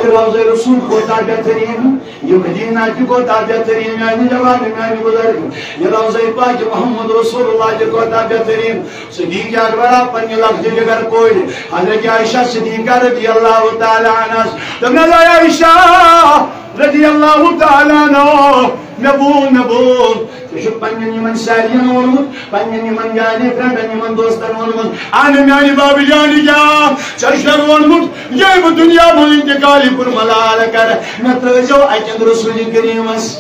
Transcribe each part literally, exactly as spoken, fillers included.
روضہ رسول کوتاہ بہترین، یہ مدینہ تہِ کوتاہ بہترین، میانہِ جوان، میانہِ بزرگ، یہ روضہ پاک محمد رسول اللہ تہِ کوتاہ بہترین۔ صدیق اکبر آو پننہِ لۄکٹہِ جگر کورِ حضرت عائشہ صدیقہ رضی اللہ تعالیٰ عنہس، دوٚپنس، اے عائشہ رضی اللہ تعالیٰ عنہ، مےٚ بوٗز، مےٚ بوٗز، ژےٚ چھُکھ پننٮ۪ن یِمن سارِین ووٚنمُت، پننٮ۪ن یِمن جانہِ فرینڈن، یِمن دوستن ووٚنمُت، اہن میانہِ بابہٕ جانہِ کیٛاہ، ژےٚ چھُکھ ووٚنمُت، ییٚلہِ بہٕ دُنیا منٛز انتقالِ پُر ملال کرٕ، مےٚ ترٲوزیو اتٮ۪ن رسول کریٖمس۔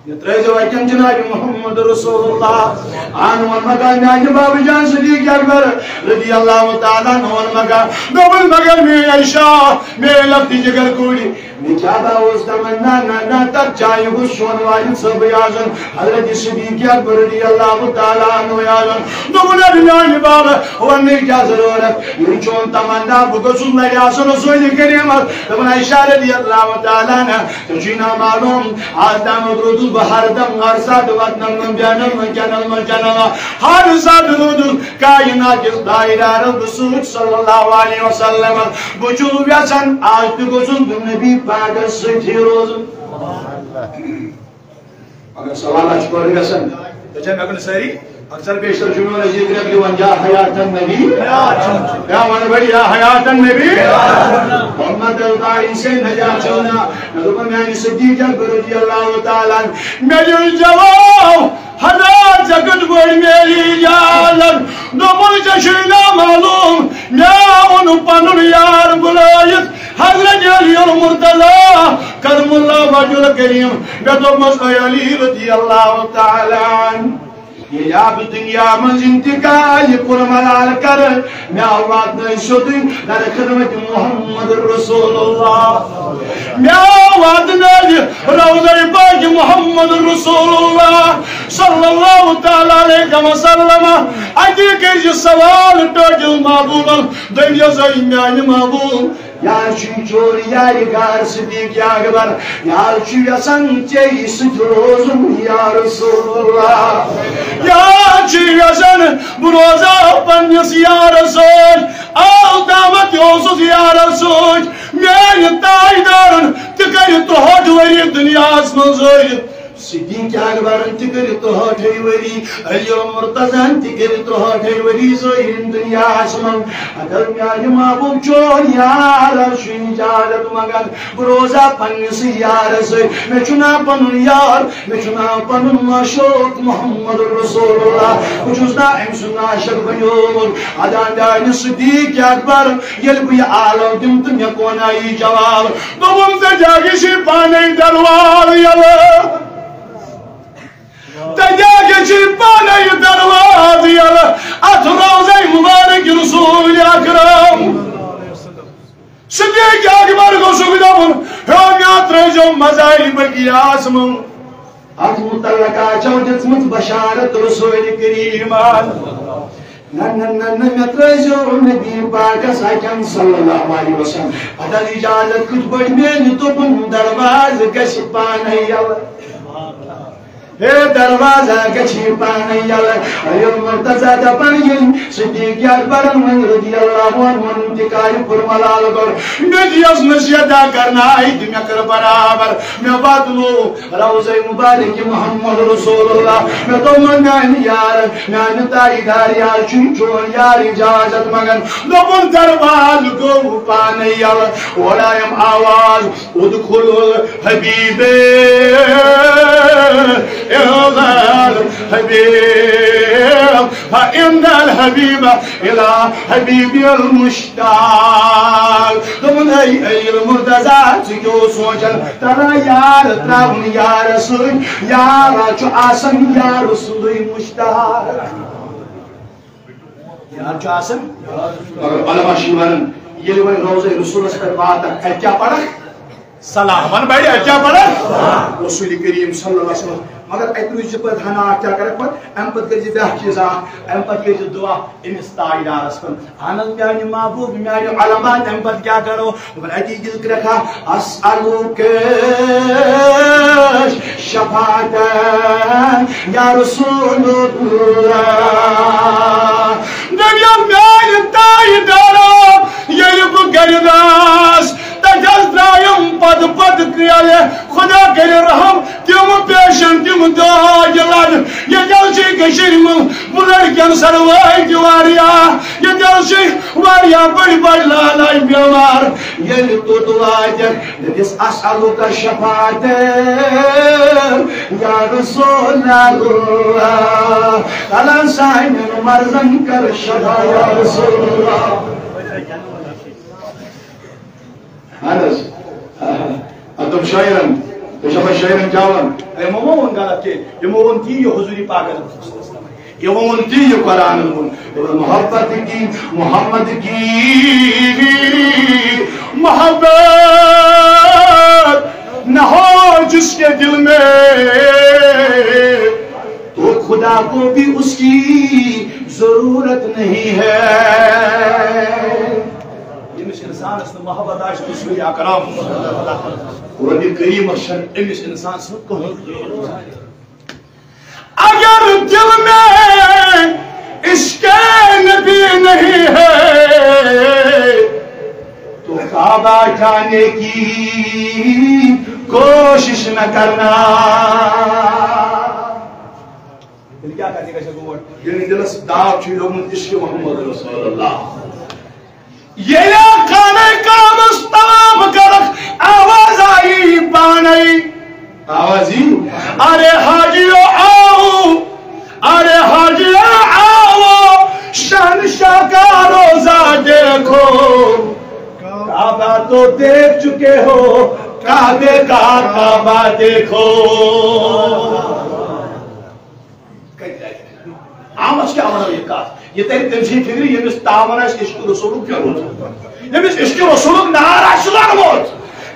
مےٚ ترٲوزیو اتٮ۪ن جناب محمد رسول اللہ۔ اہن ووٚن مگر میانہِ بابہٕ جان صدیق اکبر رضی اللہ تعالیٰ عنہ ووٚن مگر، دوٚپُن مگر میٲنۍ عائشہ، میٲنۍ لۄکٹہِ جگر کوٗرِ، مےٚ کیٛاہ با اوس تمنا، نہ، نہ، تتھ جایہِ گوٚژھ چون والد صٲبٕے آسُن، حضرت صدیق اکبر رضی اللہ تعالیٰ عنہ آسُن۔ دوٚپُن، اے میانہِ بابہٕ، وننٕچ کیٛاہ ضروٗرت؟ یہِ چون تمنا، بہٕ گوٚژھُس لرِ آسُن رسول کریٖمس۔ دوٚپُن، عائشہ رضی اللہ تعالیٰ عنہ، ژےٚ چھُے نا معلوم، آز تامَتھ روٗدُس بہٕ ہر دم، ہر ساتہٕ وطنن منٛز، بیانن منٛز، کینن منٛز، چنن منٛز، ہر ساتہٕ روٗدُس کائنات کِس تاجدارس بہٕ سۭتۍ صلی اللہ علیہ وسلم۔ بہٕ چھُس یژھان آز تہِ گوٚژھُس بہٕ نبی پاکس سۭتی روزُن۔ مگر سوال چھُ پٲدٕ گژھان، ژےٚ چھا مےٚ کُن سٲری؟ اکثر بیشتر چھُ میون عزیز رب دِوان، یا حیات النبی۔ کیٛاہ وَنہٕ بہٕ، یا حیات النبی؟ محمد الباری سے نجات چھُنہٕ۔ مےٚ دوٚپ، میانہِ صدیق اکبر رضی اللہ تعالیٰ عنہ، مےٚ دیُن جواب۔ ہتا ژےٚ کِتھ پٲٹھۍ میلی اجازت؟ دوٚپُن، ژےٚ چھُے نا معلوم، مےٚ اوٚن پنُن یار بُلٲوِتھ، حضرت علی المرتضی کرم اللہ وجہ الکریم۔ مےٚ دوٚپمَس، اے علی رضی اللہ تعالیٰ عنہ، ییٚلہِ آو بہٕ دُنیا منٛز انتقال، یہِ پُر ملال کرٕ، مےٚ آو واتنٲوِتھ سیوٚدُے در خدمت محمد رسول اللہ۔ مےٚ آو واتنٲوِتھ روضہ پاک محمد رسول اللہ صلی اللہ تعالیٰ علیہ وسلم۔ اتی کٔرۍ زِ سوال ٹٲٹھِس محبوبن، دٔپۍ زِ، اے میانہِ محبوب، یار چھُے چون یارِ غار صدیق اکبر، یار چھُ یژھان ژےٚ سۭتۍ روزُن یا رسول اللہ۔ یار چھُ یژھان بہٕ روزٕ ہا پننِس یارس سۭتۍ۔ آز تامَتھ تہِ اوسُس یارس سۭتۍ۔ میانہِ تاجدارن تہِ کٔرِتھ تُرٛہٲٹھ ؤری دُنیاہس منٛز ٲسِتھ۔ صدیق اکبرن تہِ کٔرِتھ تُرٛہٲٹھے ؤری، علی المرتضیٰ ہن تہِ کٔرِتھ تُرٛہٲٹھے ؤری زٲیِن دُنیاہس منٛز۔ اگر میانہِ محبوب چون یار چھُ اجازت منٛگان، بہٕ روزٕ ہا پننِسٕے یارس سۭتۍ۔ مےٚ چھُ ناو پنُن یار، مےٚ چھُ ناو پنُن معشوق محمد رسول اللہ۔ بہٕ چھُس نا أمۍ سُنٛد عاشق بنیومُت۔ ادا میانہِ صدیق اکبر، ییٚلہِ بہٕ یہِ آلو دِمہٕ تہٕ مےٚ کون آیی جواب؟ دوٚپُن، ژےٚ کیٛاہ گژھی پانے دروازٕ یَلہٕ؟ ژےٚ کیٛاہ گژھی پانے یہِ دروازٕ یَلہٕ؟ اَتھ روزے مُبارک رسول اکرم۔ صدیق اکبر گوٚژھُکھ دَپُن، ہے مےٚ ترٛٲیزیو مزارِ بقیعس منٛز۔ اَتھ مُتعلقہ چھَو دِژمٕژ بشارت رسول کریٖمن۔ نہ، نہ، نہ، نہ، مےٚ ترٛٲیزیو نبی پاکس اَتٮ۪ن صلی اللہ علیہ وسلم۔ پتہٕ اجازت کِتھ پٲٹھۍ میلہِ؟ دوٚپُن، دروازٕ گژھِ پانے یَلہٕ۔ ہے، دروازٕ گژھِ پانے یَلہٕ۔ علی المرتضیٰ دَپان، ییٚلہِ صدیق اکبرن وۄنۍ رضی اللہ عنہ انتقال پُر ملال کوٚر، مےٚ دِژ نصیحت کرناے تہٕ مےٚ کٔر برابر۔ مےٚ بدلو روضہ مبارک محمد رسول اللہ۔ مےٚ دوٚپمَس، میانہِ یار، میانہِ تاجدار یار چھُے چون یار اجازت منٛگان۔ دوٚپُن، دروازٕ گوٚو پانے یَلہٕ۔ اورٕ آیم آواز، ادخل الحبیب الا الحبیب، فان الحبیب الا حبیب المشتاق۔ دوٚپُن، اے، اے مرتضیٰ، ژٕ کیٛاہ اوس سونٛچان؟ تران یار ترٛاوُن یارس سۭتۍ، یار چھُ آسان یار سُنٛدُے مشتاق۔ یار چھُ آسان۔ مگر علماء چھِ وَنان، ییٚلہِ وۄنۍ روضہ رسولس پٮ۪ٹھ واتکھ، اَتہِ کیٛاہ پرکھ؟ سلام۔ وَن بڑِ، اَتہِ کیٛاہ پرکھ؟ رسول کریم صلی اللہ علیہ وسلم۔ مگر اَتہِ روٗزِ پتہٕ ہنا اکھ، کیٛاہ کرکھ پتہٕ؟ اَمہِ پتہٕ کٔرۍ زِ بیٛاکھ چیٖز اکھ، اَمہِ پتہٕ کٔرۍ زِ دُعا أمِس تاجدارس کُن۔ اہن حظ، میانہِ محبوب، میانہِ علماء، تَمہِ پتہٕ کیٛاہ کرو؟ دوٚپُن، اتی دِژ کرٛٮ۪کھ اکھ، اسألک شفاعت یا رسول اللہ۔ ییٚلہِ میانہِ تایہِ دارو، ییٚلہِ بہٕ گرِ درٛاس، تتہِ حظ درٛایم پتہٕ پتہٕ کرٛیلہٕ۔ خدا کٔرِنۍ رحم، تِم پیشنٹ، تِم دٲدۍ لد۔ ییٚتہِ حظ چھِ کٔشیٖرِ منٛز بٕلڈ کینسر وٲلۍ تہِ واریاہ، ییٚتہِ حظ چھِ واریاہ بٔڑۍ بٔڑۍ لالہٕ بیمار۔ ییٚلہِ توٚت واتٮ۪کھ، دٔپِس، "اسألک شفاعت یا رسول اللہ، تعالیٰ سانٮ۪ن مرضن کر شفا یا رسول اللہ۔" اہن حظ۔ آ، اتھ دوٚپ شٲعرن، تُہۍ چھِوا شٲعرن کیٛاہ ونان؟ یِمو ما ووٚن غلط کینٛہہ، یِمو ووٚن تی یہِ حضوٗرِ پاکن۔ یِمو ووٚن تی یہِ قرآنن ووٚن۔ دوٚپُن، محبت کی، محمد کی محبت نہ ہو جس کے دل میں، تو خدا کو بھی اس کی ضرورت نہیں ہے۔ ییٚمِس اِنسانَس نہٕ محبت آسہِ، رسول اکرم، ربِ کریٖمَس چھَنہٕ أمِس اِنسان سٕنٛز کٕہٕنۍ۔ اگر دل میں عشق نبی نہیں ہے، تو کعبہ جانے کی کوشش نہ کرنا۔ تیٚلہِ کیٛاہ کرِ گژھِ گوٚو؟ ییٚلہِ نہٕ دِلس داغ چھُ لوٚگمُت عشق محمد رسول اللہ۔ ییٚلہِ خانہ کعبس طواف کٔرٕکھ، آواز آیی پانے۔ آواز یی۔ ارے حاجیو آؤ، ارے حاجیو آؤ، شہنشاہ کا روضہ دیکھو۔ کعبہ تو دیکھ چکے ہو، کعبے کا کعبہ دیکھو۔ کتہِ ترِ؟ عامس کیٛاہ ونو یہِ کتھ؟ یہِ ترِ تٔمۍ سٕے فِکرِ، ییٚمِس تامن آسہِ عشق رسولُک پھیوٚرمُت، ییٚمِس عشق رسولُک نار آسہِ لوٚگمُت،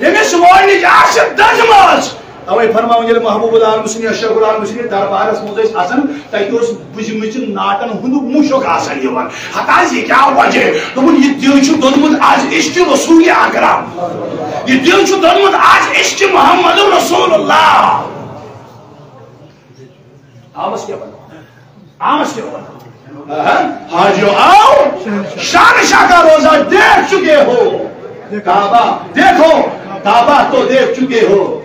ییٚمِس وٲنِج آسہِ دٔجمٕژ۔ توے فرماوُن ییٚلہِ محبوب العالم سٕنٛدِ یا شیخ العالم سٕنٛدِ دربارس منٛز ٲسۍ اژان، تتہِ اوس بُجمٕژِ ناٹن ہُنٛد مُشُک آسان یِوان۔ ہتا زِ کیٛاہ وجہ؟ دوٚپُن، یہِ دِل چھُ دوٚدمُت از عشق رسول اکرم۔ یہِ دِل چھُ دوٚدمُت از عشق محمد رسول اللہ۔ آمس کیٛاہ ونو؟ آمس کیٛاہ ونو؟ اہن، حاجیو آؤ، شہنشاہ کا روضہ دیکھ چکے ہو، کعبہ دیکھو، کعبہ تو دیکھ چکے ہو۔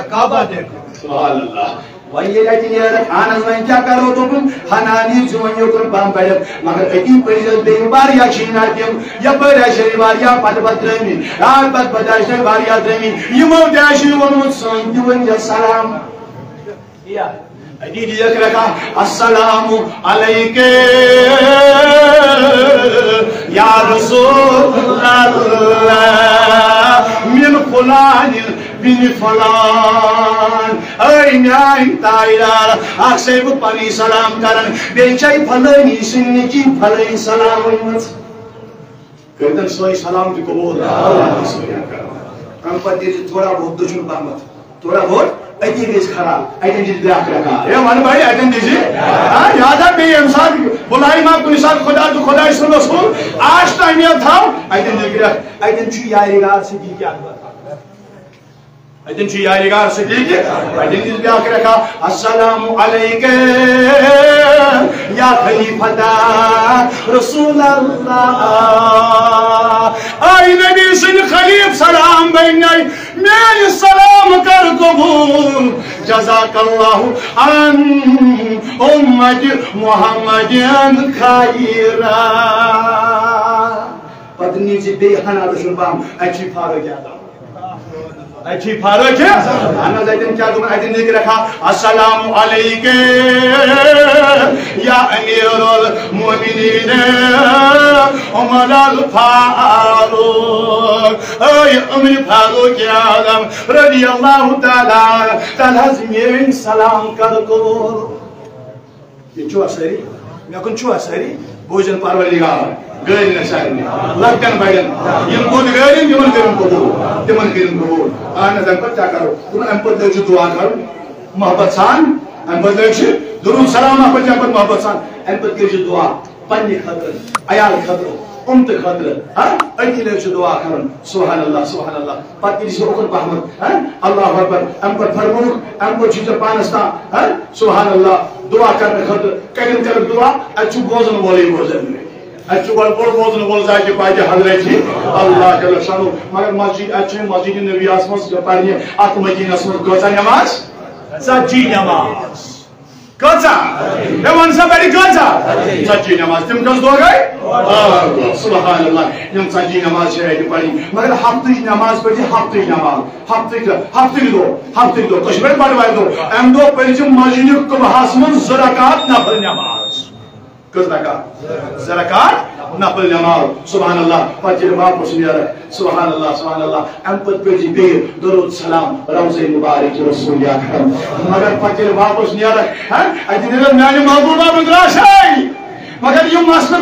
کعبہ دیکھو۔ سبحان اللہ۔ وۄنۍ ییٚلہِ اَتہِ نیرَکھ، اہن حظ، وۄنۍ کیٛاہ کَرو دوٚپُن؟ ہنانی زِ وۄنۍ یوٚکُن پَمپَرٮ۪تھ، مگر أتی پٔرۍزیو بیٚیہِ واریاہ شیٖنہ تِم، یَپٲرۍ آسہِ ہے واریاہ پَتہٕ پَتہٕ درٛٲمٕتۍ، راتھ پَتہٕ پَتہٕ آسہِ ہے واریاہ درٛٲمٕتۍ، یِمو تہِ آسہِ یہِ ووٚنمُت، سٲنۍ تہِ ؤنۍ زِ سلام۔ أتی دِژ رکھا، السلام علیک یا رسول اللہ من فلان بن فلان۔ اے میانۍ تایدار، اکھ سے بہٕ پنٕنۍ سلام کران، بیٚیہِ چھے فلٲنی سٕنٛدۍ نیٚچی فلٲنۍ سلام ؤنمٕژ۔ کٔرۍتن سٲنۍ سلام تہِ قبوٗل۔ اَمہِ پتہٕ ییٚلہِ تھوڑا بہت دٔچھُن پہمتھ، تھوڑا بہت أتی گژھِ خراب، اَتٮ۪ن دِژ بیٛاکھ رکعت۔ ہے وَن بھائی، اَتٮ۪ن دِژ۔ آ، یاد آ بیٚیہِ ییٚمہِ ساتہٕ بُلایہِ ما کُنہِ ساتہٕ خۄدا تہٕ خۄداے سُنٛد رسول آسہِ تَمہِ یَتھ تھاو، اَتٮ۪ن دِژ بیٛاکھ، اَتٮ۪ن چھُ یارِ غار صدیٖق اکبر۔ اَتٮ۪ن چھُ یارِ غار صدیٖق، اَتٮ۪ن دِژ بیٛاکھ رکعت، السلام علیک یا خلیفۃ رسول اللہ۔ اے نبی سٕنٛدۍ خلیف سلام بننے، میٲنۍ سلام کر قبول، جزاک اللہ عن امت محمد خیرا۔ پتہٕ نی زِ بیٚیہِ ہنا دٔچھُن پہم، اَتہِ چھُ فاروق اعظم۔ اَتہِ چھُ فاروق اعظم۔ اہن حظ، اَتٮ۪ن کیٛاہ دوٚپُن؟ اَتٮ۪ن لیکھِ رکھا، السلام علیک یا امیر المومنین عمر الفاروق۔ اے عمر فاروق اعظم رضی اللہ تعالیٰ، تعالیٰ حظ میٲنۍ سلام کر قبول۔ ییٚتہِ چھِوا سٲری؟ مےٚ کُن چھِوا سٲری؟ بوٗزِن پروردگار، گٲلۍ نہ سارنٕے، لۄکٹٮ۪ن بڑٮ۪ن، یِم کوٚت گٲلۍ، تِمن کٔرِن قبوٗل، تِمن کٔرِن قبوٗل۔ اہن حظ، اَمہِ پتہٕ کیٛاہ کرو؟ دوٚپُن، اَمہِ پتہٕ لٲگۍ زِ دُعا کرُن، محبت سان، اَمہِ پتہٕ لٲگۍ زِ درود سلام، اَمہِ پتہٕ، اَمہِ پتہٕ محبت سان، اَمہِ پتہٕ کٔرۍ زِ دُعا۔ پننہِ خٲطرٕ، عیال خٲطرٕ، اُمتہٕ خٲطرٕ، ہاں، أتی لٲگۍ زِ دُعا کرُن۔ سبحان اللہ، سبحان اللہ۔ پتہٕ ییٚلہِ سُہ اوکُن پہمتھ، ہاں، اللہ اکبر، اَمہِ پتہٕ فرمووُکھ، اَمہِ پتہٕ چھُ ژےٚ پانس تام، ہاں، سبحان اللہ، دُعا کرنہٕ خٲطرٕ، کتٮ۪ن کرکھ دُعا؟ اَتہِ چھُ بوزن وولٕے بوزان۔ اَتہِ چھُ گۄڈٕ بوٚڑ بوزن وول ذاتِ پاکِ حضرت اللہ جل شانہ۔ مگر مسجد، اَتہِ چھُ مسجد نبویَس منٛز پرنہِ، اَتھ مدیٖنَس منٛز کۭژاہ نماز؟ ژتجی نماز۔ کۭژاہ؟ ہے، وَن سا بڑِ کۭژاہ؟ ژتجی نماز۔ تِم کٔژ دۄہ گٔے؟ آ، سبحان اللہ۔ یِم ژتجی نماز چھِ اَتہِ پرنہِ۔ مگر ہفتٕچ نماز پٔرۍ زِ ہفتٕچ نماز۔ ہفتٕچ، ہفتٕچ دۄہ، ہفتٕچ دۄہ۔ تۄہہِ چھُ وۄنۍ بَٹوارِ دۄہ۔ اَمہِ دۄہ پٔرۍ زِ مسجد قباہَس منٛز زٕ رکعت نفل نماز۔ کٔژ رکعت؟ زٕ رکعت نفل نماز۔ سبحان اللہ۔ پتہٕ ییٚلہِ واپس نیرکھ، سبحان اللہ، سبحان اللہ۔ اَمہِ پتہٕ پٔرۍ زِ بیٚیہِ درود سلام روضہ مبارک رسول اکرم۔ مگر پتہٕ ییٚلہِ واپس نیرکھ، ہاں، اَتہِ نیرن میانہِ محبوبہ مدراسے۔ مگر یِم مسلہٕ